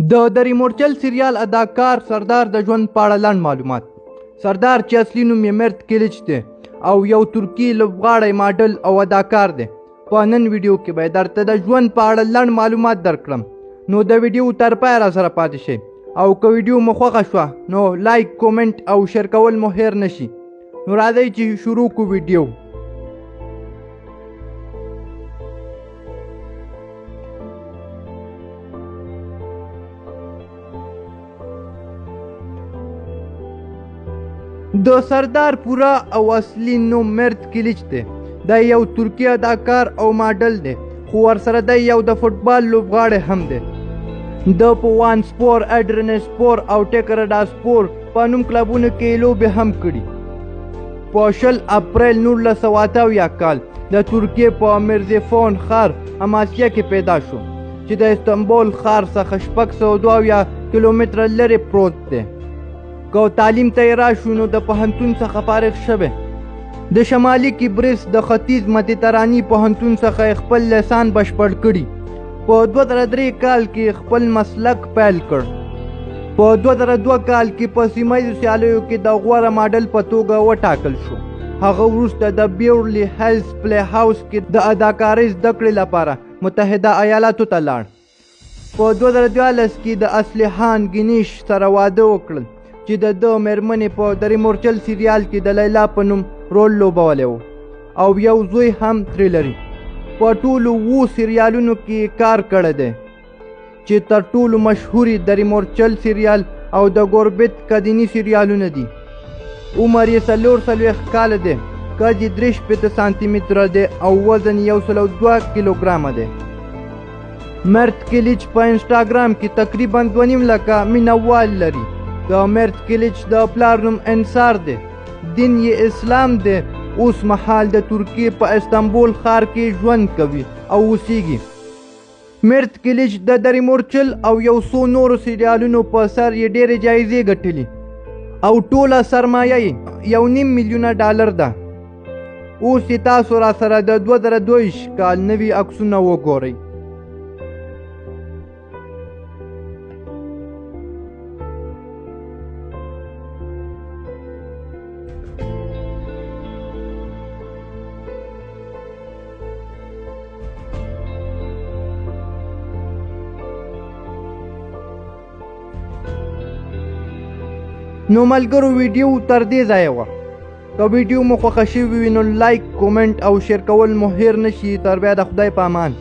د دري مورچل سریال اداکار سردار د ژوند په اړه لنډ معلومات. سردار چې اصلي نوم یې مرت کلیچ دی او یو ترکي لوبغاړی، ماډل او اداکار دی. په نن ویډیو کې به درته د ژوند په اړه لنډ معلومات درکړم، نو د ویډیو تر پایه را سره پاتې شئ او که ویډیو مو خوښه شوه نو لایک، کومنټ او شیر کول مو هېر نه شي. نو راځئ چې شروع کړو ویډیو. د سردار پوره او اصلي نوم مرت کلیچ دی. دی یو ترکي اداکار او ماډل دی، خو ورسره دی یو د فوټبال لوبغاړی هم دی. ده په وان سپور، اډرنه سپور او ټیکرډا سپور په نوم کلبونو کې لوبې هم کړي. په 20 اپریل 1978 کال د ترکیې په میرزیفون ښار اماسیا کې پیدا شو، چې د استانبول ښار څخه 672 کیلومتره لرې پروت دی. که تعلیم ته یې راشو نو د پوهنتون څخه فارغ شوی. د شمالي کبرس د ختیځ مدیتراني پوهنتون څخه یې خپل لسان بشپړ کړي. په 2003 کال کې خپل مسلک پیل کړ. په 2002 کال کې په سیمه ییزو سیالیو کې د غوره ماډل په توګه وټاکل شو. هغه وروسته د بیورلي هیلز پلی هاوس کې د اداکارۍ زده کړې لپاره متحده ایالاتو ته لاړ. په 2013 کې د اصلحان ګینیش سره واده وکړل، چې د ده مېرمنې په دري مورچل سریال کې د لیلا په نوم رول لوبولی و او یو زوی هم ترې لري. په ټولو 7 سریالونو کې کار کړی دی، چې تر ټولو مشهورې دري مورچل سریال او د ګوربت کدیني سریالونه دي. عمر یې 44 کاله دی، قد یې 63 سانتي متره دی او وزن یې 102 کیلوګرامه دی. مرت کلیچ په انسټاګرام کې تقریبا 2.5 لکه مینه وال لري. د مرت کلیچ د پلار نوم انصار دی، دین یې اسلام دی. اوس مهال د ترکیې په استانبول ښار کې ژوند کوي او اوسیږي. مرت کلیچ د دري مورچل او یو څو نورو سریالونو په سر یې ډېرې جایزې ګټلي او ټوله سرمایه یې 1.5 میلیونه ډالر ده. اوس یې تاسو را سره د 2022 کال نوي عکسونه وګورئ. نو ملګرو ویډیو تر دې ځایه وه. که ویډیو مو خوښه شوې وي نو لایک، کومنټ او شیر کول مو هېر نه شي. تر بیا د خدای په امان.